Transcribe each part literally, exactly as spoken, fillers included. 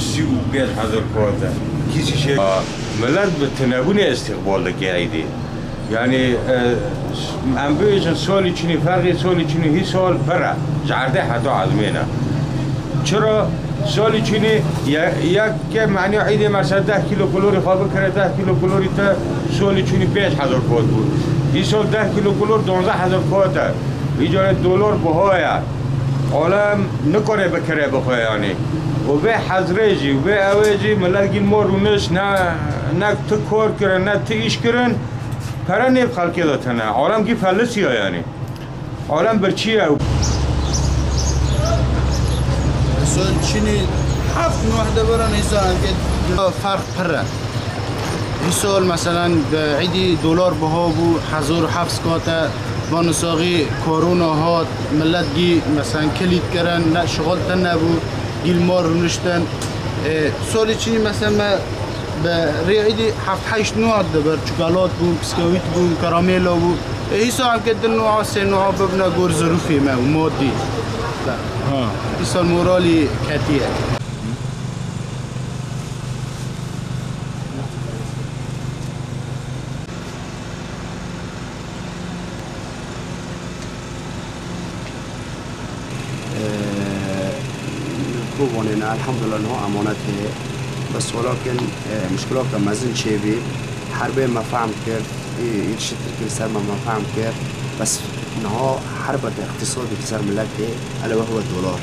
Sî û pênc hezar kowete. Kîsî şey. Millet bi tinebûnê îstîqbal dike êdî. Yani, e, em bibêjin solî çûnî ferqê solî çûnî hî sol pir e. Ji erdê heta ezmên e. Çira solî çûnî ye-, yek ke meniya êdî mesela deh kîlo kulorî xwe bikire, deh kîlo kulorî te solî çûnî pênc hezar kowet bû. Hî sol deh kîlo kulor duwazdeh hezar kowet e. Îcarê dolar buha ye. Alem nikare bikire bi xwe yanî. Û vê hezrê jî, vê ewê jî millet gîl mor û niş ne, ne ti kor kirin, ne ti îş kirin. Pere nêv xelkê de tine. Alem gî felisiya yanî. Alem birçî ye. Sol çinî heft nuh de beran hîsan ke ferq pir e. Hîsol meselen bi êdî dolar buha bû, hezar û heft kate, van saxî korona hat, millet gî meselen kilît kirin, ne şixul tine bû, gîl mar rûniştin. E, solî çinî meselen me bi rê êdî heft heşt nuh de ber, çikolat bû, biskewît bû, karamêla bû. E, hîsa em ke di nuha sê nuha bibine gor zirûfê me û madî. Ha. Hîsa moralî ketiye. Ku vanê ne, elhamdulillah niha emanet heye. Bes welakin, e, muşkilaka mezin çêbî. Herbê me fehm kir, ê, êrişî Tirkî li ser me, me fehm kir. Bes niha herbeke iqtîsadî li ser miletê, ele we huwe dolar.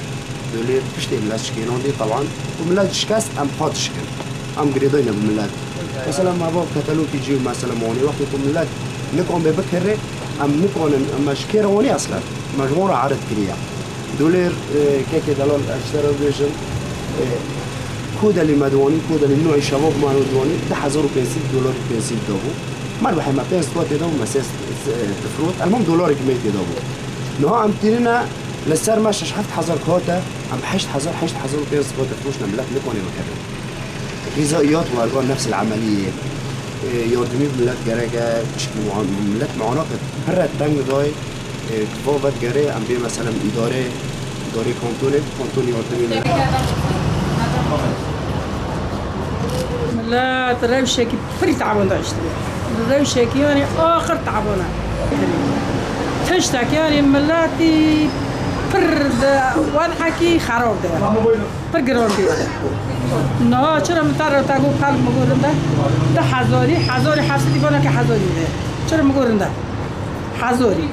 Dolêr piştê millet şikênandî, teban, û millet şikest, em xwe dişkin. Em girêdayî ne bi millet. Mesela me va ketelokî cî û mesela me wanî wextê ku millet nikan bê bikirê, em nikanin, em me ji kê re wanî eslen. Me ji wan re erid kiriye. Dolêr, e, kekê delal, ez ji te re bibêjim, e, kodelî me diwanî, kodelî nû şevok me diwanî, du hezar û pênc sed dolarî pênc sed dabû. Me bi hema pênc sed tê dabû, me sê sed, e, difrot. Elmam dolarê me tê dabû. Niha em tînine li ser me şeş heft hezar kate, em heşt hezar, heşt hezar û pênc sed kate firoşne, millet nikanê me kirin. Rîza îyat werba nefs el emeliyê. E, yardimî millet gerek e, çikî muan-, millet muanaqe pir re teng dayê. E, va vedigerê, em bê meselem îdarê, îdarê kantonê, kantonê yardimî millet. Millet rewşekî pirî teban de hiştiye. Rewşekî yanî axir tebana. Tiştek yanî milletî pir di wedhekî xerab de. Pir giran bî. Niha çira min te re te got pelk min got rinde? Du hezarî, hezarî heft sedî vana ke hezarî de. Çira min got rinde? Hezarî.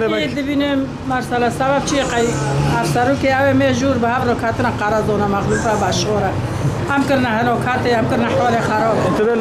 Demek Ê dibînim mesela sebeb çi ye qey ev serokê ew ê mêjûr bi hev re ketine qerazona mexlûfa beşxore. Em kirine helaketê, em kirine halê xerab. Tedel